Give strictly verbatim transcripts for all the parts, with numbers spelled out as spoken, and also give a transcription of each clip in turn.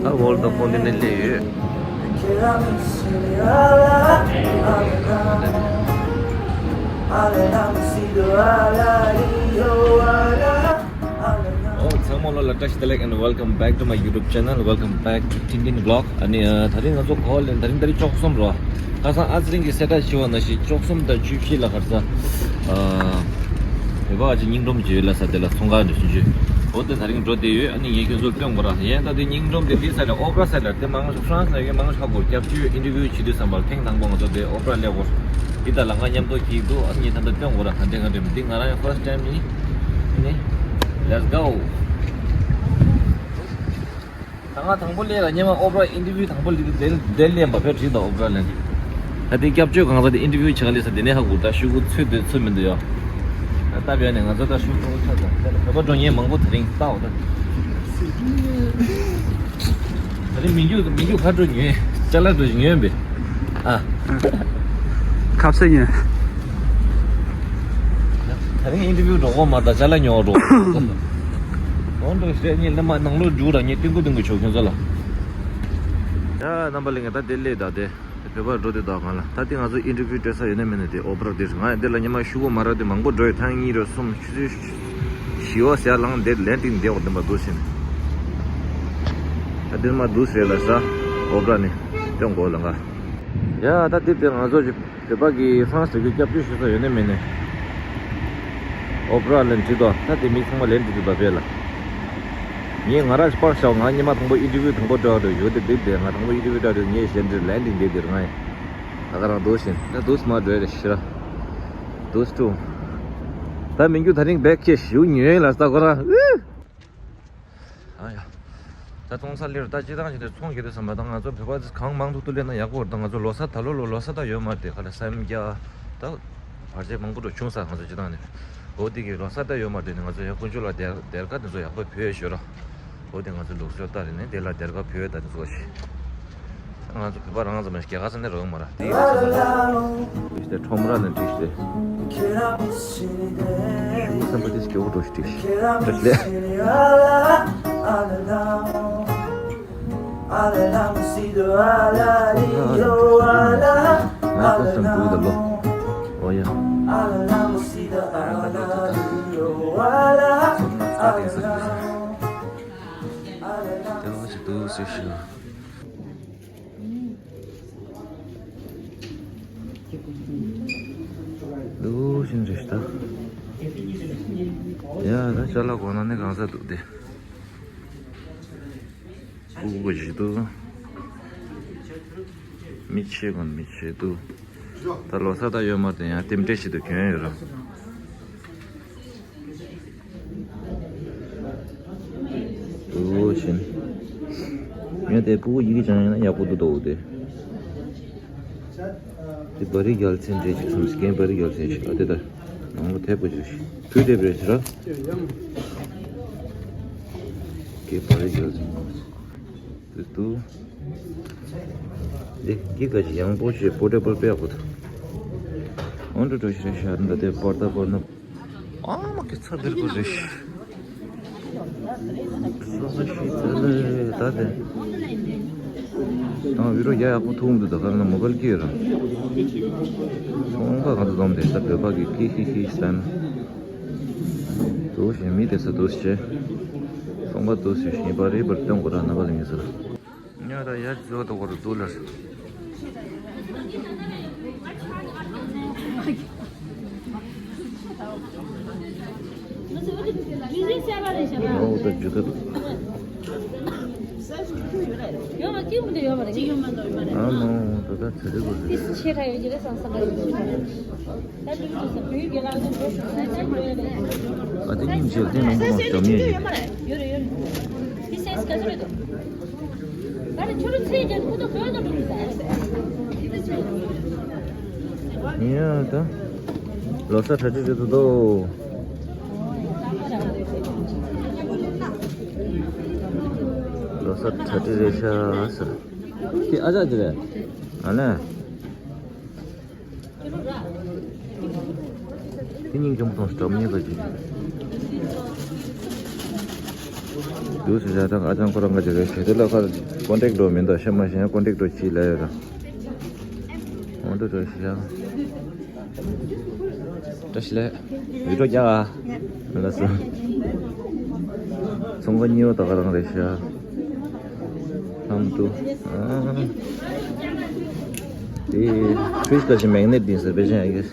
ད་ཝོལ་ཌི་ཀོན་ཊི་ནེན་ཊལ་སླེབས་ཡོད། ཨོ། ཚང་མ་ལོ་ལ་བཀྲ་ཤིས་བདེ་ལེགས། And welcome back to my YouTube channel. Welcome back to Tintin Vlog. ཨ་ནི་ཨ་ད་རིང་ང་ཚོ་གོ་ལེན། ད་རིང་ད་རིང་བཅུ་གསུམ་རོ། ཁ་སང་ཨ་ཚེ་རིང་གི་སེ་ཊ་ཞུ་བ་ནང་བཞིན་བཅུ་གསུམ་དང་བཅུ་བཞི་ལ་ག་རེ་ཟ། ཨ་བོད་པ་ཅིག་སྙིང་སྒྲོན་ཅིག་ཡོད་ལ་ས་དེ་ལ་ཚོང་ཁང་ནས་སུན་ཆུ། འོ་དེ་ད་རིང་འགྲོ་བསྡད་ཡོད། ཨ་ནི་ངས་ཁྱོད་ཚོར་སྟོན་དགོས་ར། ཡན་ད་དེ་སྙིང་སྒྲོན་དེ་འདི་ས་ལ་ཨོ་པེ་ར་ས་ལ་དེ་མང་ཤོས་ཧྥ་རན་སི་ལ་ཡོད། མང་ཤོས་ཧ་གོ་སྐྱབས་བཅོལ་ཨིན་ཊར་བིའུ་བྱེད་དུས་ཙམ་པ་ལ་ཐེངས་དང་པོ་ང་ཚོ་དེ་ཨོ་པེ་ར་སླེབས་གོ། འདི་ད་ལ་ང་མཉམ་དུ་གྱིས་འདུག་ཨ་ནི་ངས་ད་ལྟ་སྟོན་དགོས་ར། ག་འདྲ་ག་འདྲ་མི་འདི་ང་རང་ཡང་ཧྥ་རསི་ཊའིམ་ཡིན། ཨ་ནི་let's go. ད་ང་དང་པོ་སླེབས་ལ་སྔོན་མ་ཨོ་པེ་ར་ཨིན་ཊར་བིའུ་དང་པོ་སླེབས་དུས་དེ་དེ་སླེབས་པ་བོད་བྲིས་དང་ཨོ་པེ་ར་ལེན། ད་དེ་སྐྱབས་བཅོལ་གང་ཟག་དེ་ཨིན་ཊར་བིའུ་བྱེད་ག་སླེབས་ས་དེ་ནས་ཧ་གོ། ད་ཤོག་གུ་ཚོད་འདུག་ཚོད་མི་འདུག་ཡ། ད་ལྟ་བས་ནས་ང་ཚོ་ད་ཤོག་གུ་ཆ་ཚང་བོད་པ་འགྲོ་མཁན་མང་པོ་དེ་རིང་ལྟ་འོ་ད། ད་རིང་མི་རྒྱུག་མི་རྒྱུག་ཁ་འགྲོ་ཉོས། ཅ་ལག་འགྲོ་ཉོས་པས། ཨ། ཁ་ཟས་ཉོས། ད་རིང་ཨིན་ཊར་བིའུ་འགྲོ་གོ་མ་ད་ཅ་ལག་ཉོ་འགྲོ། འོང་འགྲོ་ཞེས་ཉིན་ལ་མ་ནང་ལོགས་རྒྱུག་ར་ཉིན་ཏིང་ཀུ་ཏིང་ཀུ་ཆོག་ཁྱོད་ཚོ་ལ། ཡ་རྣམ་པ་ལྷན་རྒྱས་ད་དེ་སླེབས་ད་དེ་བོད་པ་འགྲོ་དེ་ད་གང་ལ་ད་དེ་ང་ཚོ་ཨིན་ཊར་བིའུ་སྤྲད་ས་ཡོད་ན་མེད་ན་དེ་ཨོ་པེ་ར་དེ་ང་ཡང་དེ་ལ་ཉི་མ་ཤུ་གོ་མ་ར་དེ་མང་པོ་འགྲོ་ཡོད། ཐེངས་གཉིས་རེ་གསུམ་ཆུ་ཚོད་བཞི་བ་ཟེར་ལངས་དེ་ལན་ཏིང་དེ་འོ་དེ་མ་འདུག་ཟིན། ད་དེ་མ་འདུག་ཟེར་ལ་ས་ཨོ་པེ་ར་ནི་སྟོན་དགོས་ལ་ང་། ཡ་ད་དེ་དེ་ང་ཚོ་ཅིག་བོད་པ་གི་ཧྥ་རན་སི་དེ་གི་སྐྱབས་བཅོལ་ཞུ་ས་ཡོད་ནི་མེད་ནི། ཨོ་པེ་ར་ལན་བྲིས་དོ། ད་དེ་མི་ཚང་མ་ལན་བྲིས་དུས་ད་བས་ལ། ངས་ང་རང་ཞིག་པར་ཤའོ། ང་སྔོན་མ་དང་པོ་ཨིན་ཊར་བིའུ་དང་པོ་འགྲོ་བ་འགྲོ་ཡོད་དེ་དེ་དེ་ང་དང་པོ་ཨིན་ཊར་བིའུ་འགྲོ་དུས་ངས་གཞན་འདྲི་ལན་འདི་འདི་འདིར་ང་ཡིན། ད་ག་རང་འདུག་ཟིན་ད་འདུག་སི་མ་འགྲོ་ཡ་རེ་ཤི་ར། འདུག་སི་ཀྲུང་། ད་མི་རྒྱུ་ད་རིང་བེག་ཁེ་ཤིའུ་ཉོས་ལ་ས་གོ་ར། ཨ་ཡ། ད་ཙོང་ས་ལེར་ད་སྤྱི་བཏང་ཞིག་ཏུ་ཚོང་གི་རེད་བསམ་པ་དང་ང་ཚོ་བོད་པ་གང་མང་ཐུག་ཐུག་ལེན་ན་ཡག་པོ་རེད། ད་ང་ཚོ་ལོ་གསར་ད་ལོ་ལོ་ལོ་གསར་ད་ཡོད་མ་རེད། ཁ་ལ་སེམས་རྒྱ་ད་བར་ཆད་མང་པོ་འགྲོ་བྱུང་ས་ང་ཚོ་སྤྱི་བཏང་ནས་འོ་དེ་གི་ལོ་གསར་ད་ཡོད་མ་རེད་ནས་ང་ཚོ་ཡང་དཀོན་མཆོག་ལ་སྡེར་སྡེར་ཁ་དེ་ཚོ་ཡག་པོ་ཕུལ་ཞོར་ར། འོ་དེ་ང་ཚོ་ལུགས་སྲོལ་ལྟར་རེད་ནས་དེ་ལ་སྡེར་ཁ་ཕུལ་ད་དེ་ཚོ་ཞིག་ང་ཚོ་བོད་པ་རང་ཙམ་མ་ཞིག་རྒྱལ་ཁ་ཙམ་ནས་རོགས་མ་ར་དེ་ཡིན་ཙམ་ལ། དེ་ཁྲོམ་ར་ནས་བྲིས་ཏེ། ཞུ་བསམ་པ་དེ་སྐྱོ་བོ་འགྲོ་ཞིག་བྲིས་ཤིག་བྲིས་ལེ། ང་ཚོ་སམ་དུ་ད་ལོ། ཨོ་ཡ། དེ་ལོ་ཞིག་ཏུ་སུ་ཞུ། ལུ་ཤིན་རེ་ཤི་ད། ཡ་ད་ཅ་ལག་གོ་ན་ནི་གང་ས་འདུག་སྟེ། ཀུ་ཀུ་ཞིག་འདུག་མི་ཆེ་གོ་མི་ཆེ་འདུག་ད་ལོ་ས་ད་ཡོད་མ་རེད། ཡང་རྟེན་འབྲེལ་ཞིག་ཏུ་གྱོན་ཡོད་ར། ལུ་ཤིན། ངས་དེ་ཀུ་ཀུ་ཡི་གེ་སྦྱང་ཡིན་ན་ཡག་པོ་འདུག་འདུག་དེ། དེ་བ་རི་རྒྱལ་མཚན་འདྲེ་ཅིག་སོང་ཟིག་རྒན་བ་རི་རྒྱལ་མཚན་ཞིག་ཨ་དེ་ད། ནང་ལ་དེབ་པོ་ཅིག་དུས་དེབ་རེད་ཟེར་ར། རྒན་བ་རི་རྒྱལ་མཚན་དུ་དུ། འདི་འདི་ག་ཅིག་ཡང་པོ་ཞེས་པོ་ཏེ་པོལ་པེ་ཡག་པོ་འདུག་ཨོན་ཏོ་ཏོ་ཤི་རེ་ཤ་རི་འདི་དེ་པོར་ཏ་པོར་ན། ཨ་མ་གི་ཚ་འདིར་གོ་རེ་ཤི། ཚ་ཚ་ཤི་ཚ་ལེ་ད་དེ། ཨ་བི་རོ་ཡ་ཡག་པོ་ཐུག་འདུག་ད་ག་ན་མོ་བལ་ཀི་ར། ཚོང་པ་ག་ཚོད་འཛོམས་ཏེ་ད་བོད་པ་གི་ཀི་ཧི་ཧི་ཟེར་ན། དུ་ཞིང་མི་དེ་ཚོ་དུ་ཞེ། ཚོང་པ་དུ་ཞིང་ཞིང་པ་རེད་པར་སྟོན་གོ་ར་ན་བ་ལ་ངེས་ཟེར། ཉོ་ད་ཡར་འཛུལ་ཏོ་གོ་རུ་འདུག་ལར། ཨོ་ད་ཇུ་ད་འདུག་ཨ་མོ་ད་ད་ཚེ་རིག་གོ་རེད། ཨ་དེ་སྙིང་རྗེ་དེ་ནང་པོ་ནང་འཇོམས་ཡས་ཡིན། ཡ་ད། ལོ་གསར་གྲ་སྒྲིག་རེད་འདུག་དོ། ལོ་གསར་གྲ་སྒྲིག་རེད་ཤག་ཟེར། དེ་ཨ་ཅག་དེ་རེད། ཨ་ལས། དེ་སྙིང་རྗེ་མོ་སོང་ཞིག་འདྲ་མིན་པ་ཅིག་འདུག་ཟེར་བྱ་དང་ཨ་ཅང་ཁོ་རང་ག་ཅི་རེད་ཞེ་དེ་ལ་ཁར་ཀོན་ཊེག་འགྲོ་མི་འདུག་ཤེས་མ་ཤེས་ཀོན་ཊེག་འགྲོ་ཅི་ལ་ཡོད་ར། འོ་འདྲ་འགྲོ་ཤེས་ཡ། བཀྲ་ཤིས་བདེ་ལེགས། བི་ཌིའོ་རྒྱག་ཨ། ལགས་སོ། ཚོང་ཁང་གཉིས་པ་ད་ག་རང་རེད་ཤག་ལྷམ་དུ། ཨ། དེ་ཕྲིཇ་ལ་ཅིག་མེག་ནེཊ་ཡིན་ཟེར་བེ་ཅན་ཨ་གེ།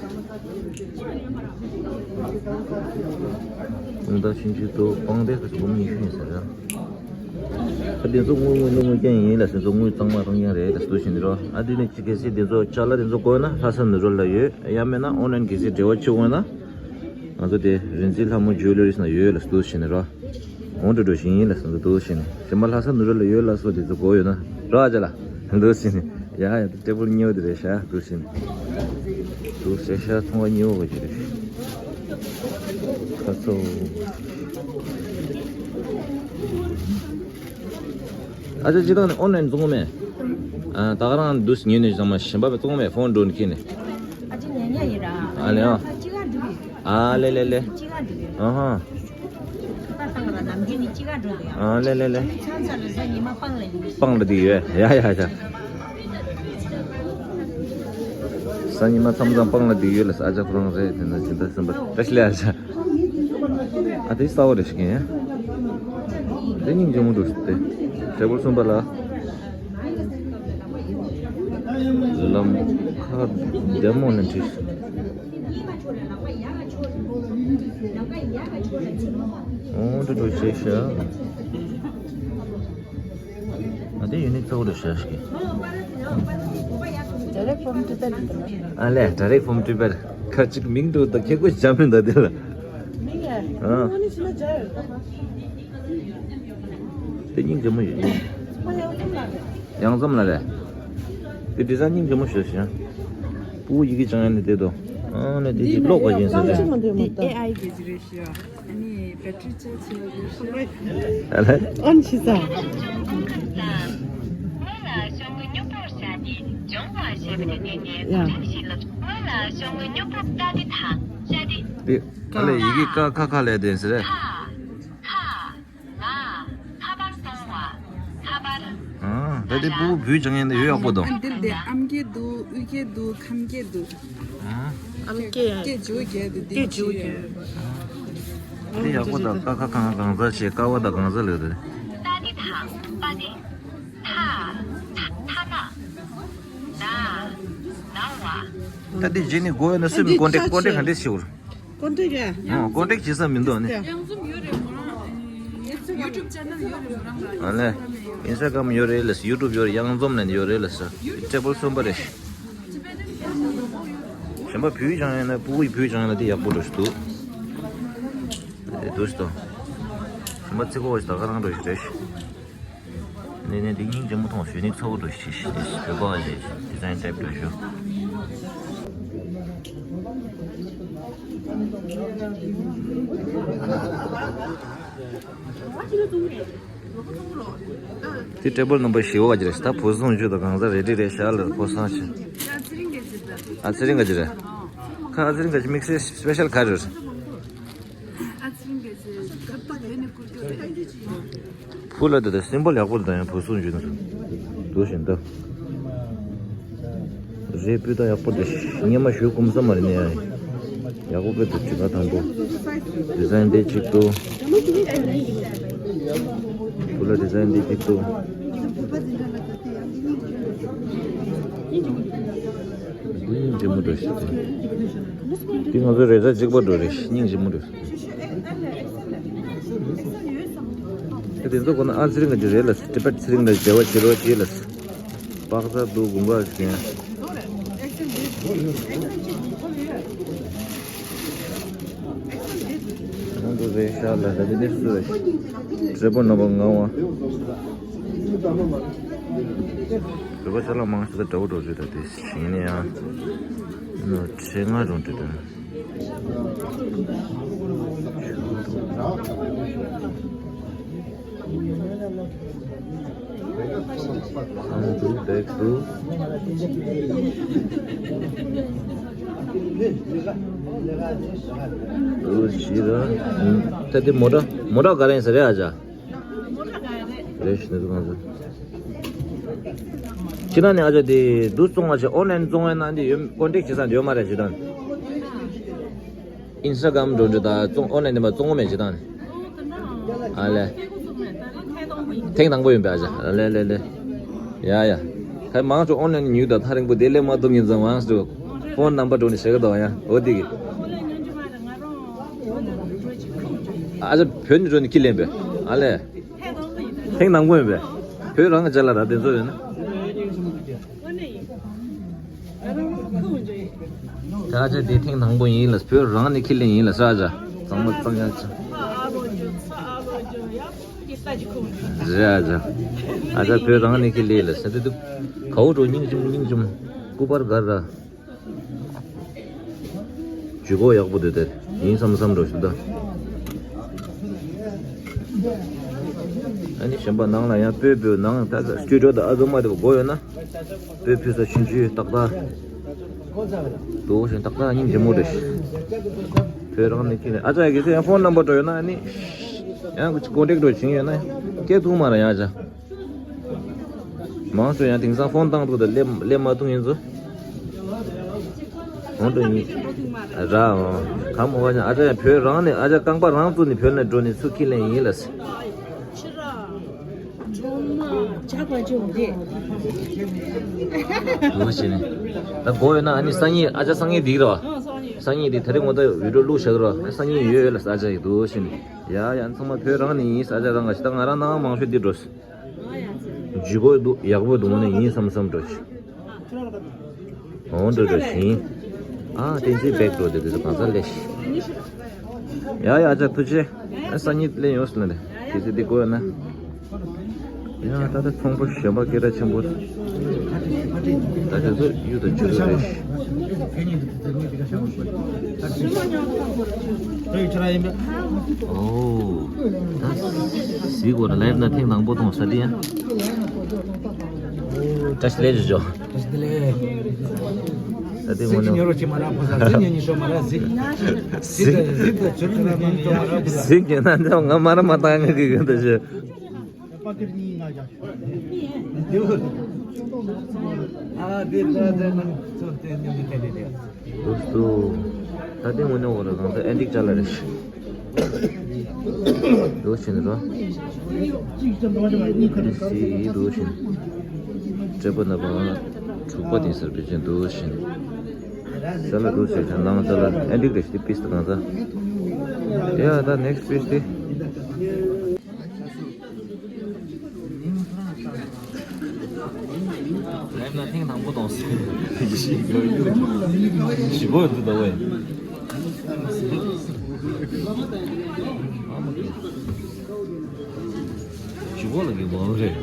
དུང་ཟླ་ཆུང་ཆུང་དུ་པང་གདན་ཁ་ཅིག་འབུམ་ཉི་ཤུ་ཡིན་ཟེར་ཡ། ཨ་དེ་ཚོ་དངུལ་དངུལ་དངུལ་དངུལ་རྐྱང་ཡིན་ལ་ཟེར་ཚོ་དངུལ་གཙང་མ་རྐྱང་རྐྱང་རེད་ལ་ཟེར་དུ་ཕྱིན་རོ། ཨ་དེ་ནས་ཅི་གལ་སྲིད་དེ་ཚོ་ཅ་ལག་དེ་ཚོ་དགོས་ན་ལྷ་ས་ནུ་རོལ་ལ་ཡོད། ཡང་མེད་ན་ཨོན་ལན་གལ་སྲིད་འབྲེལ་བ་བྱེད་དགོས་ན། ང་ཚོ་དེ་རིན་འཛིན་ལྷ་མོ་ཇུ་ལེ་རིས་ནང་ཡོད་ལ་ཟེར་དུ་ཕྱིན་རོ། འོང་འགྲོ་འགྲོ་བཞིན་ཡིན་ལ་ཟེར་དུ་ཕྱིན། གཞན་པ་ལྷ་ས་ནུ་རོལ་ལ་ཡོད་ལ་སོ་དེ་ཚོ་དགོས་ཡོད་ན་རོ་ཨ་ཅག་ལ་འདུག་ཕྱིན། ཡ་ཡ་ཊེ་བལ་གཉིས་པ་དེ་རེད་ཤག་འདུག་ཕྱིན། འདུག་ཟེར་ཤག་ཚོང་པ་གཉིས་པ་ག་ཅི་རེད། ཁ་ཚོ། ཨ་ཅག་ཅི་དང་ནི་ཨོན་ལན་བཙོང་མེད། ཨ་ད་ག་རང་འདུག་ཉོས་ནས་བཟང་མ་གཞན་པ་བཙོང་མེད་ཕོན་འགྲོ་ནི་ཁྱེར་ནས། ཨ་ཅག་ཉན་ཉན་ཡིན་ར། ཨ་ལེ་ཨ། ཅི་ག་འགྲུབ་ཡིན། ཨ་ལེ་ལེ་ལེ། ཅི་ག་འགྲུབ་ཡིན། ཨ་ཧ། ད་བཏང་ར་ནམ་རྒྱུན་ནི་ཅི་ག་འགྲོ་འདུག་ཡ། ཨ་ལེ་ལེ་ལེ། ཆང་ཆང་རེ་ཟ་ཉི་མ་སྤང་ལ་ཡིན། སྤང་ལ་འདི་ཡོད་ཡ་ཡ་ཡ། སང་ཉི་མ་མཚམས་མཚམས་སྤང་ལ་འདི་ཡོད་ལ་ས་ཨ་ཅག་ཁོ་རང་རེད་དེ་ན་སྦྱིན་བདག་སེམས་པ་བཀྲ་ཤིས་ལེགས་ཨ་ཅག་ཨ་དེ་གསར་པ་རེ་ཞིག་ཡིན། དེ་སྙིང་རྗེ་མོ་འདུག་སྟེ། ཊེ་བལ་གསུམ་པ་ལ། ལམ་ཁ་བདེ་མོ་ནས་བྲིས། འོ་འདྲ་འདྲ་བྱས་ཤག་ཨ་དེ་ཡུ་ནིག་གཙོ་བོ་རེད་ཤག Direct from Tibet. ཨ་ལས་direct from Tibet. ཁ་ཅིག་མིང་འགྲོ་ད་ཁེ་ཀོ་ཞབས་མི་འདུག་དེ་ལ། མིང་ཡ། ཨ། ཨ་ནི་ཕྱི་ལ་སྦྱར། དེ་སྙིང་རྗེ་མོ་ཡོད། ཨ་ཡང་འཛོམས་ལ་རེད། ཡང་འཛོམས་ལ་རེད། དེ་ཌི་ཛའིན་སྙིང་རྗེ་མོ་ཞིག་ཞིག་སྤུ་གུ་ཡི་གེ་སྦྱང་ཡ་ནི་དེ་དོ། ཨ་ནི་དེ་ཅིག་ཀློག་པ་ཡིན་ཟེར་རེད། འདི་ཨེ་ཨའི་གི་ཅིག་རེད་ཤག་ཨ་ནི་བེ་ཊི་རི་ཆར་ཇི་བྱེད་ཡ་གི། ཨ་ལས། ཨ་ནི་ཤི་ས། ཡ། དེ་ཨ་ལས་ཡི་གེ་ཀ་ཁ་ཁ་ལས་དེ་ཟེར་རེད། ཁ་པར་གཏོང་བ། ཁ་པར། ཨ། ད་དེ་སྤུ་གུ་བུ་སྦྱང་ཡས་འདི་ཡོད་ཡག་པོ་འདུག་ཨ་འདིར་དེ་ཨམ་སྐད་འདུག་དབུས་སྐད་འདུག་ཁམས་སྐད་འདུག་ཨ། ཨམ་སྐད། སྐད་ཇོ་སྐད་འདུག་དེ་སྐད་ཇོ་སྐད། དེ་ཡག་པོ་དང་ཀ་ཁ་གང་གང་ཟ་བྱེད་ཀ་བ་དང་གང་ཟ་ལོས་དེ། ཏ་ཏི་ཐ། པ་ཏི། ཐ། ཐ་ན། ན། ན་བ། ད་དེ་རྗེས་ནས་དགོས་ཡོད་ན་སུས་མི་ཀོན་ཊེག་ཀོན་ཊེག་ག་འདྲས་བྱེད་འུར། ཀོན་ཊེག་ཡ། ཨོ་ཀོན་ཊེག་བྱེད་ས་མི་འདུག་ནི། ཡང་འཛོམས་ཡོད་རེད་མ། ཡུ་ཊུབ་ཅེ་ནལ་ཡོད་རེད་མ་རང་ལ། ཨ་ལས། ཨིན་སི་ཊ་གྷ་རམ་ཡོད་རེད་ལ་ཡུ་ཊུབ་ཡོད་རེད་ཡང་འཛོམས་ནས་ཡོད་རེད་ལ་ས། ཊེ་བལ་གསུམ་པ་རེད། གཞན་པ་བུ་སྦྱང་ཡིན་ན་སྤུ་གུ་ཡི་བུ་སྦྱང་ཡིན་ན་དེ་ཡག་པོ་འགྲོ་ཞིག་འདུག་དེ་འདུག་ཞིག་འདུག་གཞན་པ་ཚིག་གོ་བ་ཞིག་ད་ག་རང་འགྲོ་ཞིག་རེད། ནས་ནས་འདི་སྙིང་རྗེ་མོ་མཐོང་ཞུ་ནི་ཚ་བོ་འགྲོ་ཞིག་ཞིག་ཞིག་ཞིག་བོད་པ་ཞིག་ཌི་ཛའིན་ཊའིབ་འགྲོ་ཞུ། དེ་ཊེ་བལ་ནམ་བར་བཞི་པ་ག་ཅི་རེད་ད་བུ་སྲུང་རྒྱུ་དང་གང་ཟག་རེ་ཌི་རེད་ཤག་ལ་ཕོ་སང་ཞིག་ཨ་ཚེ་རིང་ག་ཅི་རེད། ཁ་ཨ་ཚེ་རིང་ག་ཅི་མིག་སེ་སི་པེ་ཤལ་ག་རེད། ཨ་ཚེ་རིང་ག་ཅི་གར་ཏོག་ཡོད་ནི་ཀུར་ཀུར་རེད། བུ་ལ་དེ་དང་སིམ་པལ་ཡག་པོ་དང་ཡང་བུ་སུ་འཇུ་ན་འདུག་བཞིན་དུ། རེད་སྤུས་དག་ཡག་པོ་འདུག་སྙེ་མ་ཞུ་ཀུམ་ས་མ་རེད་ནས་ཡག་པོ་དཔེ་འདུག་ཅི་ག་དང་པོ། ཌི་ཛའིན་དེ་གཅིག་ཏུ། བུ་ལ་ཌི་ཛའིན་དེ་གཅིག་ཏུ། སྙིང་རྗེ་མོ་འདྲ་ཞིག་འདུག་འདི་ང་ཚོའི་རེ་ས་གཅིག་པ་འགྲོ་རེད་སྙིང་རྗེ་མོ་འདྲ། དེ་དེ་ཚོ་ཁོ་ན་ཨ་ཚེ་རིང་གི་རེད་ལ་ཊི་པེཊ་ཚེ་རིང་ལ་འབྲེལ་བ་བྱེད་རོགས་བྱེད་ལ། པགས་ཚ་འདུག་དགུན་ཁ་ཟེར། ཁོང་ཚོ་རེད་ཤག་ལ་ད་དེ་ནས་སུ་རེད། བགྲེས་པོ་རྣམ་པ་ང་བ། བོད་པ་ཅ་ལག་མང་ཤོས་ད་འདྲ་བོ་འགྲོ་རེད་ད་དེ་ཡིན་ན་ཡང་ནོ་ཁྲེ་ང་རུང་དེ་དོན། ཁང་དུ་བེག་ཏུ། ལུ་ཞི་ར། ད་དེ་མོ་ཊ་མོ་ཊ་ག་རེ་ཡིན་ས་རེད་ཨ་ཅག་རེད་ཤི་ནས་གང་ཟེར། ཁྱེད་རང་ནས་ཨ་ཅག་དེ་འདུག་བཙོང་བ་བྱས་ཨོན་ལན་བཙོང་བའི་ནང་དེ་ཡོད་ཀོན་ཊེག་བྱེད་ས་ཡོད་མ་རེད་ཇི་ལྟར། ཨིན་སི་ཊ་གྷ་རམ་འགྲོ་འདྲི་ད་བཙོང་ཨོན་ལན་དེ་མ་བཙོང་གོ་མེད་ཇི་ལྟར། ཨ་ལས། ཐེངས་དང་པོ་ཡིན་པས་ཨ་ཅག་ལས་ལས་ལས། ཡ་ཡ། ཁ་མང་ཆོག་ཨོན་ལན་ཉུག་ད་ཐག་རིང་པོ་དེ་ལས་མ་ཐུག་ངེས་ཙང་མང་ཆོག་ཕོན་ནམ་བར་འགྲོ་ནས་བྱེད་གི་འདུག་ཡ་འོ་དེ་གི། ཨ་ཅག་བོད་ནས་འགྲོ་ནས་ཁྱི་ལེན་པས་ཨ་ལས། ཐེངས་དང་པོ་ཡིན་པས། བོད་རང་གི་ཅ་ལག་ར་དེ་ཚོ་ཡོད་ན། ད་ཨ་ཅག་དེ་ཐེངས་དང་པོ་ཡིན་ལ་བོད་རང་ནས་ཁྱི་ལེན་ཡིན་ལ་ས་ཨ་ཅག་གཙང་མ་གཙང་ཡག་ཅག་རེད་ཨ་ཅག་ཨ་ཅག་བོད་རང་ནས་ཁྱི་ལེན་ལ་ས་དེ་དུ་གའུ་འགྲོ་སྙིང་རྗེ་མོ་སྙིང་རྗེ་མོ་སྐུ་པར་ག་ར། ཇུས་འགོད་ཡག་པོ་འདུག་དེར་ཡིན་བསམ་བསམ་འགྲོ་ཞིག་འདུག་ཨ་ནི་གཞན་པ་ནང་ལ་ཡང་སྤོས་སྤོས་ནང་ད་ལྟ་སི་ཊུ་ཌི་ཡོ་དང་ཨ་ཛོ་མ་དེ་བ་དགོས་ཡོད་ན་སྤོས་ཕུལ་ས་ཆུང་ཆུང་ཏག་ཏག་འདུག་ཞིང་ཏག་ཏག་སྙིང་རྗེ་མོ་རེད། བོད་རང་ནས་ཁྱེར་ནས་ཨ་ཅག་གི་སེ་ཡང་ཕོན་ནམ་བར་འགྲོ་ཡོད་ན་ཨ་ནི་ཡང་ཀོན་ཊེག་འགྲོ་བྱིན་ཡོད་ན་སྐད་ཐུག་མ་ར་ཡང་ཅག་མང་ཤོས་ཡང་དེང་སང་ཕོན་བཏང་འདུག་ད་སླེབས་སླེབས་མ་ཐུབ་ཡིན་ཚོ། འོང་དུ་ཡིན། ར་འོང་། གམ་འོ་ཉ་ཨ་ཅག་ཡང་བོད་རང་ནས་ཨ་ཅག་རྐང་པ་རང་བཙུགས་ནས་བོད་ནས་འགྲོ་ནས་ཚུར་ཁྱི་ལེན་ཡིན་ལ་སི། འདུག་བྱས་ནས། ད་དགོས་ཡོད་ན་ཨ་ནི་སང་ཉིན་ཨ་ཅག་སང་ཉིན་འདིག་ར། སང་ཉིན་འདི་ད་རེས་ངོ་ད་བི་ཌི་ཡོ་བླུགས་བཞག་ར། སང་ཉིན་ཡོད་ལ་ཨ་ཅག་ཡིན་འདུག་བྱས་ནས། ཡ་ཡ་ཚང་མ་བོད་རང་ནས་ཡིན་ཨ་ཅག་རང་ག་ཞིག་ད་ང་རང་ནང་མང་ཤོས་འདི་འགྲོ། ཇུས་འགོད་འདུག་ཡག་པོ་འདུག་ངོ་ནས་ཡིན་བསམ་བསམ་འགྲོ་ཞིག་འོང་འགྲོ་འགྲོ་ཞིང་། ཨ་བསྟན་འཛིན་བེག་འགྲོ་དེ་དེ་ཚོ་གང་ས་ལས་ཤིག་ཡ་ཡ་ཨ་ཅག་ཐུགས་རྗེ་ཆེ། ཨ་སང་ཉིན་ལེན་ཡོང་སི་ལ་ནས་དེ་ཚོ་འདི་དགོས་ན། ཡང་ད་ལྟ་ཚོང་པ་གཞན་པ་སྐད་གྲགས་ཆེན་པོ། ད་དེ་ཚོ་གཡུ་དང་བྱུ་རུ་རེད། ཨོ། ད་གཟིགས་དགོས་ན་ལའིབ་ན་ཐེངས་དང་པོ་མཐོང་ས་དེ་ཡང་། བཀྲ་ཤིས་བདེ་ལེགས་ཞུ་ཆོག་བཀྲ་ཤིས་བདེ་ལེགས། ད་དེ་ངོ་ནས། གཟིགས་ཉོ་རོགས་བྱེད་མ་རག་ཕོ་ས་གཟིགས་ཉན་ཉན་ཤོག་མ་རག་གཟིགས། གཟིགས་གཟིགས་དང་བྱུ་རུ་ཉན་ཉན་ཤོག་མ་རག་ཕོ་ས། གཟིགས་ཉན་ན་ང་མ་ར་མ་བཏང་ངེས་ཀྱི་ཡོད་ད་ཞུ། ཨ་དེ་ད་ད་ནང་ཚོ་དེ་ཉམས་དེ་དེ་དེ། འདུག་སུ། ད་དེ་ངོ་ནས་འོ་ར་གང་ཚ་ཨེ་འགྲིག་ཅ་ལ་རེད། འདུག་ཕྱིན་རོ། སི་འདུག་ཕྱིན། སྤྲད་པ་ན་པ། དྲུག་པ་དེ་སར་བེད་ཅན་འདུག་ཕྱིན། ཅ་ལ་འདུག་ཟེར་ཅང་ནང་ཅ་ལ་ཨེ་འགྲིག་རེད་ཤི་དེ་པིས་དེ་གང་ཚ། ཡ་ད་ནེག་སི་པིས་དེ། ལབ་ན་ཐེངས་དང་པོ་དང་ཞི་གོ་འདི་ད་བས། ཞི་གོ་ལ་གི་མང་རེད།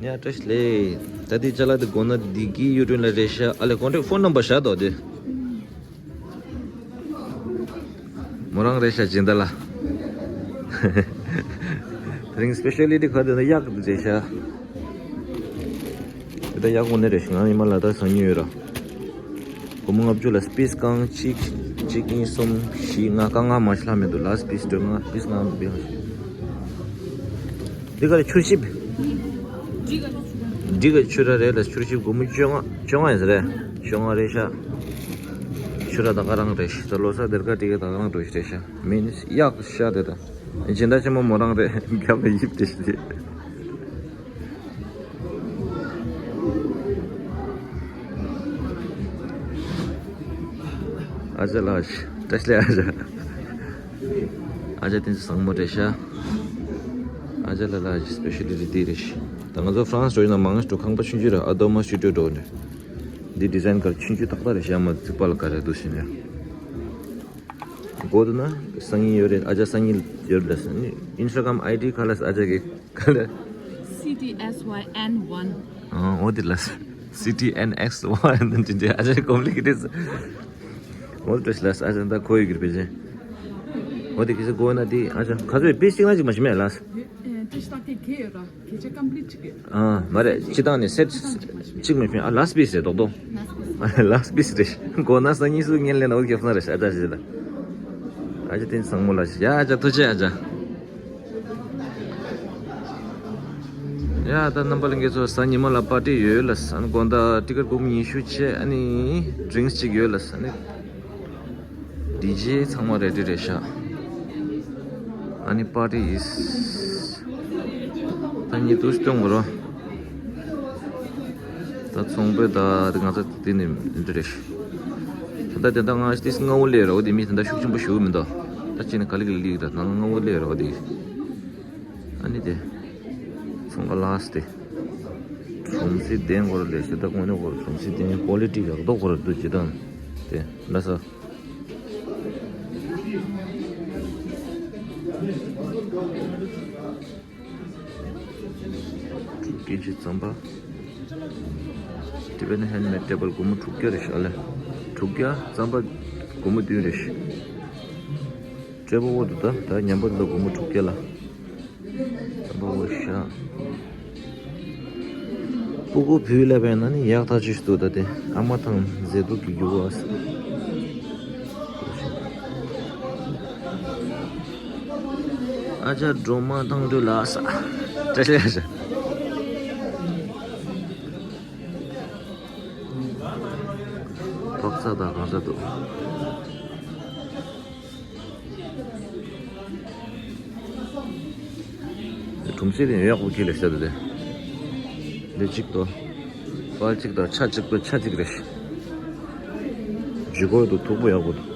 ཡ་བཀྲ་ཤིས་བདེ་ལེགས། ད་ལྟའི་ཅ་ལག་དེ་དགོས་ན་འདི་གི་ཡུ་ཊུབ་ལ་རེད་ཤག་ཨ་ལས་ཀོན་ཊེག་ཕོན་ནམ་བར་བཞག་འདུག་དེ། མོ་རང་རེད་ཤག་སྦྱིན་བདག་ལགས། དེ་རིང་སི་པེ་ཤལ་ལི་ཊི་ག་དེ་ན་གཡག་དེ་རེད་ཤག་དེ་ད་གཡག་དངོས་གནས་རེད་ཤག་ང་ཉི་མ་ལ་དྭགས་སང་ཉིན་ཡོད་ར། སྒོར་མོ་ལྔ་བཅུ་ལ་སི་པིས་རྐང་གཅིག་གཅིག་གཉིས་གསུམ་བཞི་ལྔ་རྐང་ལྔ་མ་ཤི་ལྷག་མི་འདུག་ལ་སི་པིས་དྲུག་ལྔ་སི་པིས་ལྔ་འདི་ག་རེད་ཆུར་ཞིབ། འགྲིག་ག་ཆུ་ར་རེད་ལ་ཆུར་ཞིབ་སྒོར་མོ་བཅོ་ལྔ་བཅོ་ལྔ་ཡིན་ས་རེད། བཅོ་ལྔ་རེད་ཤག་ཆུ་ར་ད་ག་རང་རེད་ཤག་ད་ལོ་གསར་སྡེར་ཁ་སྤྲད་ཀྱི་ད་ག་རང་འགྲོ་ཤི་རེད་ཤག་མིན་གཡག་ཤག་དེ་ད་སྦྱིན་བདག་ཆེན་མོ་མོ་རང་རེད་རྒྱབ་ལ་ཡིབ་དེ་ཤི་རེད། ཨ་ཅག་ལགས། བཀྲ་ཤིས་བདེ་ལེགས་ཨ་ཅག་ཨ་ཅག་བསྟན་འཛིན་བཟང་མོ་རེད་ཤག་ཨ་ཅག་ལགས་ལགས་སི་པེ་ཤལ་ལི་ཊི་དེ་རེད་ཤག་ད་ང་ཚོ་ཧྥ་རན་སི་འགྲོ་ཡིན་ན་མང་ཆེ་ཁང་པ་ཆུང་ཆུང་རེད། ཨ་དོ་མ་སི་ཊུ་ཌི་ཡོ་འགྲོ་ནས་འདི་ཌི་ཛའིན་ག་ཆུང་ཆུང་ཏག་ཏག་རེད་ཤག་མ་རྩིག་པ་ལ་ག་རེ་འདུག་ཟེར་ནས། དགོས་འདུག་ན་སང་ཉིན་ཡོད་རེད། ཨ་ཅག་སང་ཉིན་ཡོད་རེད་ལ་ཟེར་ནས། ཨིན་སི་ཊ་གྷ་རམ་ཨའི་ཌི་ག་ལ་ཨ་ཅག་གི་ག་ལ། སི་ཊི་ཨེས་ཝའི་ཨེན་ཝན། ཨ་འོ་དེ་ལ། City N X one འདི་འདྲ་ཨ་ཅག་complicated། འོ་དེ་ལ་ཨ་ཅག་ད་ཁོ་ཡི་གིར་པེ་ཅན། འོ་དེ་ཁྱེད་ཚོ་དགོས་ན་དེ་ཨ་ཅག་ཁ་ཚོད་པི་སི་གཅིག་ན་གཅིག་མ་ཤི་མེད་ལགས། ཨེ་ཏི་ཤི་ཏག་ཏི་གེ་ཡོད་ར། གེ་ཅེ་complete གཅིག་ཡོད། ཨ་མ་རེད། སྤྱི་བཏང་ནས་སེ་ཊི་གཅིག་མ་ཤི་མེད། ཨ་last piece རེད་རྡོག་རྡོག་last piece རེད། དགོས་ན་སང་ཉིན་སུ་ངན་ལེན་འོ་རྒྱབ་ས་རེད་ཨ་ཅག་ཞེས་ད། ཨ་ཅག་བསྟན་བཟང་མོ་ལ་ཞེས་ཡ་ཨ་ཅག་ཐུགས་རྗེ་ཨ་ཅག་ཡ་ད་རྣམ་པ་ལྷན་རྒྱས་ཚོ་གཟའ་ཉི་མ་ལ་པར་ཊི་ཡོད་ལ་ཨ་ནི་དགོང་དག་ཊི་ཀེ་ཊི་སྒོར་མོ་ཉི་ཤུ་བྱས། ཨ་ནི་ཌི་རིང་སི་གཅིག་ཡོད་ལ་ཨ་ནི་ཌི་ཇེ་ཚང་མ་རེ་ཌི་རེད་ཤག་ཨ་ནི་པར་ཊི་ཨིས། ད་ཉིད་དུ་སྟོན་དགོས་རོ། ད་ཚོང་དཔོན་ད་ང་ཚོ་དེ་ནི་འདི་རེད་ཤག་ད་དེ་ད་ང་ཏིས་སྔ་བོ་ལས་རོ། དེ་མི་དེ་ད་ཤུགས་ཆེན་པོ་ཞུ་མི་འདུག་ད་ཅི་ནི་ག་ལི་ག་ལི་ད་ང་སྔ་བོ་ལས་རོ་དེ། ཨ་ནི་དེ་ཚོང་ཁ་ལགས་ཏེ། གྲོང་གསེབ་ལྡན་སྐོར་ལས་ཞེ་དྲག་དངོས་གནས་སྐོར་གྲོང་གསེབ་ལྡན་ཀོ་ལི་ཊི་ཡག་ཐོག་སྐོར་འདུག་ཅི་དང་། དེ་ལ་ས། དྲུག་བརྒྱ་ཅིག་རྩམ་པ། Tibetan handmade table སྒོར་མོ་དྲུག་བརྒྱ་རེད་ཤག་ཨ་ལེ། དྲུག་བརྒྱ་རྩམ་པ་སྒོར་མོ་བདུན་རེད་ཤག་སྤྲོད་པ་འོ་འདུག་ད་ད་ཉམས་པ་འདུག་སྒོར་མོ་དྲུག་བརྒྱ་ལ། ད་འོ་ཤག་སྤུ་གུ་བུ་ལ་བས་ན་ནི་ཡག་ཐག་ཆོད་ཞིག་འདུག་ད་དེ་ཨ་མ་དང་མཛེས་སྡུག་གི་རྒྱུ་བ། ཨ་ཅག་སྒྲོལ་མ་དང་འདྲ་ལ་ས། བཀྲ་ཤིས་བདེ་ལེགས། ཕོག་ས་དང་གང་ས་འདུག་གྲུམ་སེ་དེ་ཡག་པོ་ཁྱེར་ལས་ཤ་དེ་དེ། འདི་གཅིག་ཏོ། པར་གཅིག་དང་ཆ་གཅིག་ཏོ་ཆ་གཅིག་རེད། ཇི་གོ་དུ་ཐུག་པོ་ཡག་པོ་འདུག་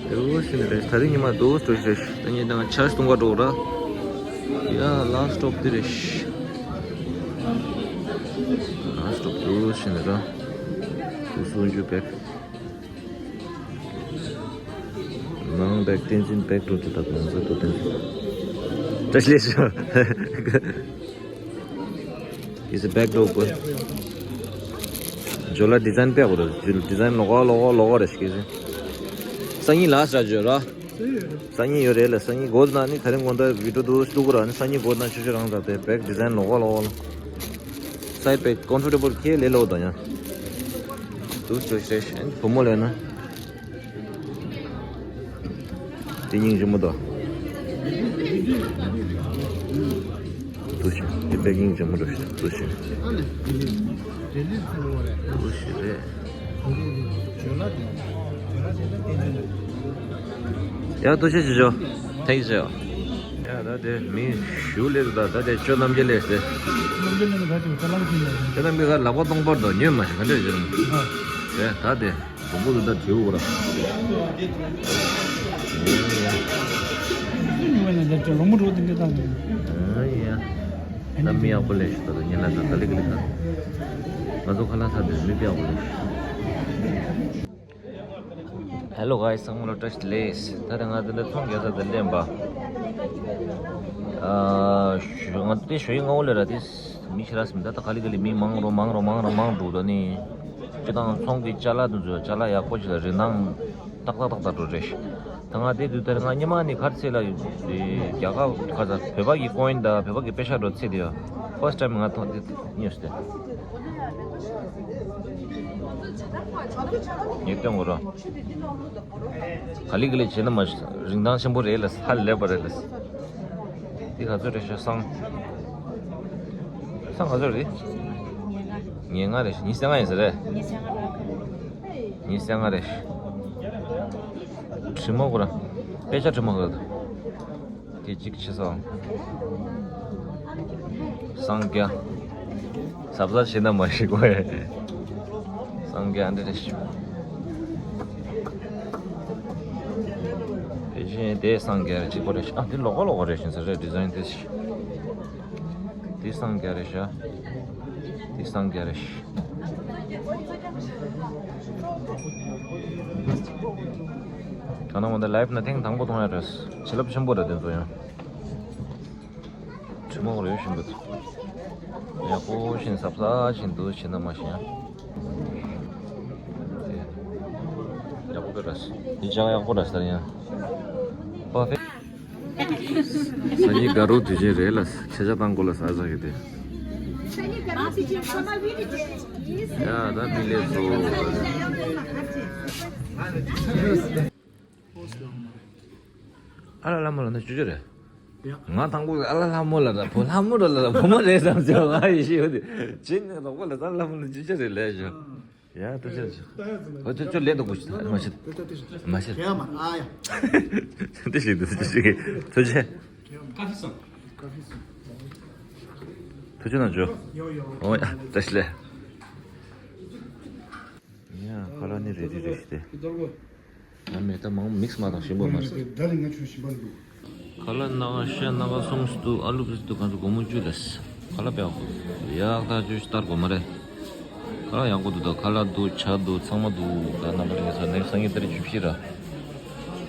ཨེ་འོ་ཤི་ནི་རེད། ད་རིང་ཉི་མ་དུ་སྟོད་རེད། ད་ཉིན་དང་ཆར་སྟོང་ག་འགྲོ་ར། ཡ་ལ་སི་ཊི་སི་ཊོབ་དེ་རེད། ལ་སི་ཊི་སི་ཊོབ་དུ་ཤི་ནི་ར། དུ་སུ་འཇུ་བེག་ནང་བེག་བསྟན་འཛིན་བེག་འགྲོ་དུ་དག་ནང་ཚོ་དུ་བསྟན་འཛིན། བཀྲ་ཤིས་བདེ་ལེགས། It's a back door boy. ཇོ་ལ་ཌི་ཛའིན་དཔེ་གོ་ར། ཌི་ཛའིན་ལོག་ག་ལོག་ག་ལོག་ག་རེ་ཤི་ཀི་སང་ཉིན་ལ་སི་ཊི་ར་ཇོ་ར། སང་ཉིན་ཡོད་རེད་ལ། སང་ཉིན་གོ་ན་ནི་ད་རིང་དགོང་དག་བི་ཌི་ཡོ་དུ་ཤུ་གོ་ར་ནི་སང་ཉིན་གོ་ན་ཆུ་ཆུ་རང་ད་དེ་བེག་ཌི་ཛའིན་ལོག་ག་ལོག་ག་ལོག་སའི་བེག་ཀོམ་ཕོར་ཊེ་བལ་ཁེ་ལེ་ལོ་ད་ཡང་དུ་ཆོ་ཤེ་ཤེ་བུ་མོ་ལེ་ན། དེ་སྙིང་རྗེ་མོ་དང་། དུ་ཞིག་དེ་པད་སྙིང་རྗེ་མོ་འགྲོ་ཞིག་དུ་ཞིག་དུ་ཞིག་རེད། ཡ་དུ་ཞིག་ཞིག་ཞོ། ཐེང་ཞོ། ཡ་ད་དེ་མི་ཞུ་ལེ་དུ་ད་ད་དེ་ཆོ་རྣམ་རྒྱལ་ལེ་དེ། ཆོ་རྣམ་རྒྱལ་ག་ལག་པ་སྟོང་པར་དུ་ཉོས་མ་ཞིག་ག་འདྲ་ཞིག་རེད། ད་དེ། དུམ་བུ་དུ་ད་བྲིའུ་བོར། ཉི་མ་ནས་ལེབ་ཀྱི་ལོ་མོ་འགྲོ་དེ་འདྲ་བཏང་གི། ཨ་ཡ། ད་མི་ཡག་པོ་ལས་ཤི་ད་དུ་ཉི་ལ་ད་ག་ལི་ག་ལི་ད། ང་ཚོ་ཁ་ལག་ཚ་དེ་མི་དཔེ་ཡག་པོ་ལས་ཤི། Hello guys, ཚང་མ་ལ་བཀྲ་ཤིས་བདེ་ལེགས། ད་རེས་ང་འདི་འདྲ་ཚོང་རྒྱག་ས་འདི་ལེན་པ། ཨ། ཞུ་ང་འདི་ཞུ་ཡི་ང་འོ་ལེ་ར་དེ། མི་ཤི་ར་སི་མི་ད་ད་ག་ལི་ག་ལི་མི་མང་རོ་མང་རོ་མང་རོ་མང་འདུག་ད་ནི། སྤྱི་བཏང་ཚོང་གི་ཅ་ལག་དེ་ཚོ་ཅ་ལག་ཡག་པོ་ཞིག་ལ་རིན་ཐང་ཏག་ཏག་ཏག་ཏག་འགྲོ་རེད། ད་ང་དེ་དུས་དེར་ང་སྔོན་མ་ནི་ག་རེ་ཟེར་ལ་ཡོད་དེ་རྒྱ་གར་ག་ས་བོད་པ་གི་ཀོ་ཡིན་དང་བོད་པ་གི་པེ་ཤ་འགྲོ་ཚེ་དེ་ཡོད། ཕར་སི་ཊི་ཊའིམ་ང་མཐོང་དེ་ཉོས་ཏེ། ངས་སྟོན་གོ་རོ། ག་ལི་ག་ལི་བྱས་ན་མ་རིན་ཐང་ཆེན་པོ་རེད་ལ་ཧ་ལས་པ་རེད་ལ། འདི་ག་ཚོད་རེད་ཤག་སང་། སང་ག་ཚོད་རེད། ཉེར་ལྔ་རེད། ཉི་ཤུ་རྩ་ལྔ་ཡིན་ས་རེད། ཉི་ཤུ་རྩ་ལྔ་རེད། དྲི་མ་གོ་ར། དཔེ་ཆ་དྲི་མ་གོ་ར། དེ་གཅིག་ཆེ་སོང་། སངས་རྒྱས། གཟབ་གཟབ་བྱེད་ན་མ་ཤི་གོ་ཡ། སངས་རྒྱས་ཨ་འདྲ་རེད་ཤི། དེ་བཞིན་དེ་སངས་རྒྱས་རེད་གཅིག་པོ་རེད་ཤི། ཨ་འདི་ལོགས་ཀ་ལོགས་ཀ་རེད་ཤི་ས་རེད་ཌི་ཛའིན་དེ་ཤི། དེ་སངས་རྒྱས་རེད་ཤ། དེ་སངས་རྒྱས་རེད་ཤི། གང་ན་འོ་འདི་ལའིབ་ན་ཐེངས་དང་པོ་མཐོང་ཡ་རེད། བྱིན་རླབས་ཆེན་པོ་རེད་དེ་ཚོ་ཡང་། ཁྲིམས་འོག་རེད་བཞིན་འདུག་ཡག་པོ་བཞིན་ཟབ་ས་བཞིན་འདུག་བྱེད་ན་མ་ཤེས་ཡ། ཡག་པོ་རེད། འདི་ཅག་ཡག་པོ་རེད་ཟེར་ཡ། པ་ཕེ། སང་ཉིན་དགའ་རོགས་དུས་ཆེན་རེད་ལ། ཆེ་ཆ་བཏང་དགོས་ལ་ཟ་ཟ་གི་དེ། ཡ་ད་མི་ལས་བཟོ། ཨ་ལ་ལ་མོ་ལ་ན་ཅུ་ཅུ་རེད། ང་དང་པོ་ཨ་ལ་ལ་མོ་ལ་ད་བུ་ལ་མོ་ར་ལ་ད་བུ་མོ་རེད་བསམ་ཅོ་ང་ཡི་ཤི་ཡོད་དེ། ཅི་ནས་རོགས་པ་ལ་ད་ལ་མོ་ལ་ཅུ་ཅུ་རེད་ལས་ཞོ། ཡ་ཏུ་ཅི་ཅི། ཧོ་ཅོ་ཅོ་ལེ་དུ་གུ་ཤི་ད་མ་ཤི། མ་ཤི། དེ་ཤི་དུ་ཅི་ཤི་གི་ཏུ་ཅི། ཐུ་ཅི་ན་ཅོ། ཨོ་ཡ་ཏ་ཤི་ལེ། ཡ་ཁ་ལ་ནི་རེ་རེ་རེ་ཤི་དེ། ང་མེད་ད་མང་མིག་སི་མ་དང་ཞིམ་པོ་མ་རེད། ད་རིང་ང་ཆུ་ཞིམ་པ་འདུག་ཁ་ལག་སྣ་ཁ་ཤ་སྣ་ཁ་གསུམ་སུ་འདུག་ཨ་ལུ་ཕི་སི་འདུག་གང་ཚོ་སྒོར་མོ་བཅུ་ལས། ཁ་ལག་པའོ། ཡག་ཐག་ཆོད་ཞིག་ལྟར་དགོས་མ་རེད། ཁ་ལག་ཡག་པོ་འདུག་ད་ཁ་ལག་འདུག་ཇ་འདུག་ཚང་མ་འདུག་ད་རྣམ་པ་རིང་ས་ནས་སང་ཉིན་ཏ་རིག་བཅུ་བཞི་ར།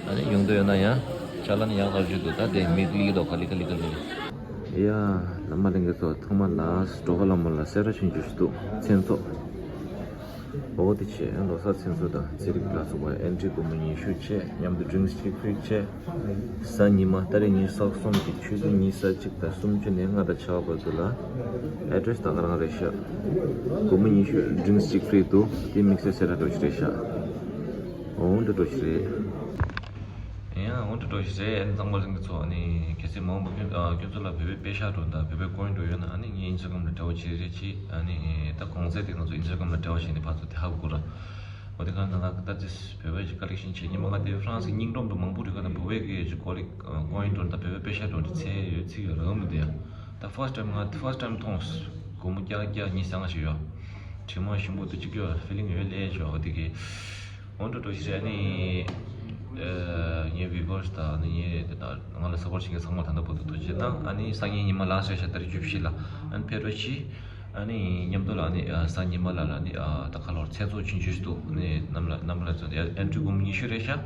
ཨ་ནི་ཡོང་འདོད་ཡོད་ན་ཡང་ཅ་ལག་ནི་ཡག་ཐག་ཆོད་འདུག་ད་དེ་མིག་ལི་འདུག་ག་ལི་ག་ལི་ག་ལི། ཡ་རྣམ་པ་རིང་ས་ཚང་མ་ལ་འགྲོ་ཁ་ལ་མོ་ལ་སེ་ར་ཆུང་ཆུང་ཞིག་འདུག་མཚན་ཚོགས། འོ་དེ་བྱས་ལོ་གསར་མཚན་ཚོགས་དང་ཚན་རིག་ལ་སོགས་པ་ཨེན་ཊི་སྒོར་མོ་ཉི་ཤུ་བྱས། མཉམ་དུ་ཌི་རིང་གི་ཕི་རི་བྱས། གཟའ་ཉི་མ་ཏ་རིག་ཉི་ཤུ་རྩ་གསུམ་གྱི་ཆུ་ཚོད་ཉི་ཤུ་རྩ་གཅིག་དང་སུམ་ཅུ་ནས་ལྔ་དང་ཆ་བར་དུ་ལ། ཨེ་ཌི་རེ་སི་ད་ག་རང་རེད་ཤག་སྒོར་མོ་ཉི་ཤུ་ཌི་རིང་གཅིག་ཕི་རི་འདུག་དེ་དམིགས་བསལ་སེ་ར་འགྲོ་ཞིག་རེད་ཤག་འོ་འདི་འགྲོ་ཞིག་རེད། ཡང་འོ་འདི་འགྲོ་ཞིག་རེད། ཨ་ནི་གཙང་པ་རིང་གི་ཚོ་ཨ་ནི་གལ་སྲིད་མ་འོངས་པ་ཁྱོད་ཨ་ཁྱོད་ཚོ་ལ་བོད་པའི་པེ་ཤག་འགྲོ་དང་བོད་པའི་ཀོ་ཡིན་འགྲོ་ཡོད་ན་ཨ་ནི་ངའི་ཨིན་སི་ཊ་གྷ་རམ་ལ་འབྲེལ་བ་བྱེད་རེད་ཅི། ཨ་ནི་ད་གོང་ཚད་དེ་ང་ཚོ་ཨིན་སི་ཊ་གྷ་རམ་ལ་འབྲེལ་བ་བྱས་ནས་ཕར་ཚུར་དེ་ཧ་གོ་ར། འོ་དེ་ག་ནང་ལ་ད་ཅི་བོད་པའི་ཅིག་ཀ་ལེག་ཤན་བྱེད་ཉི་མ་ང་དེ་ཧྥ་རན་སི་སྙིང་འདོམ་དུ་མང་པོ་རེད་ག་ད་བོད་པའི་གི་ཅིག་ཀོ་ལེག་ཀོ་ཡིན་འགྲོ་ད་བོད་པའི་པེ་ཤག་འགྲོ་འདི་ཚད་ཡོད་ཚིག་ཡོད་རང་མི་འདི་ཡ། ད་ཕར་སི་ཊི་ཊེམ་ང་ཕར་སི་ཊི་ཊེམ་མཐོང་། སྒོར་མོ་བརྒྱ་བརྒྱ་ཉི་ཤུ་རྩ་ལྔ་ཞིག་ཡོད། དྲི་མ་ཞིམ་པོ་འདུག་ཅིག་ཡོད་ཕི་ལིང་ཡོད་ལས་ཞོ་འོ་དེ་གི། འོ་འགྲོ་འགྲོ་ཞིག་རེད། ཨ་ནི་ངའི་བི་ཡུ་ཝར་སི་དང་ཨ་ནི་ངའི་དེ་དག་ང་ལ་སབ་པོར་ཊི་བྱེད་མཁན་ཚང་མ་ད་ལྟ་བར་དུ་ཐུགས་རྗེ་གནང་། ཨ་ནི་སང་ཉིན་ཉི་མ་ལ་སོས་ཤ་ཏ་རིག་བཅུ་བཞི་ལ་ཨ་ནི་ཕེབས་རོགས་གྱིས། ཨ་ནི་མཉམ་དུ་ལ་ཨ་ནི་གཟའ་ཉི་མ་ལ་ལ་ཨ་ནི་ད་ཁ་ལོར་ཚེ་ཚོགས་ཆུང་ཆུང་ཞིག་འདུག་ཨ་ནི་རྣམ་པ་ལ་རྣམ་པ་ལ་ཚོ་ཨེན་ཊི་རི་སྒོར་མོ་ཉི་ཤུ་རེད་ཤག་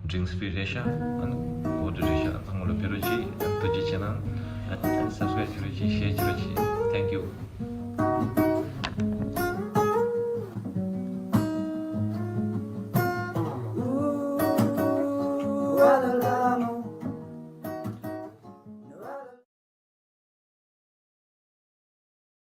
ཌི་རིང་གི་ཕི་རི་རེད་ཤག་ཨ་ནི་འོ་འདི་རེད་ཤག་ཚང་མ་ལ་ཕེབས་རོགས་གྱིས། ཨ་ནི་ཐུགས་རྗེ་ཆེ་གནང་། ཨ་ནི་སབ་སི་ཀ་རེབ་བྱེད་རོགས་གྱིས། ཤེར་བྱེད་རོགས་གྱིས། Thank you.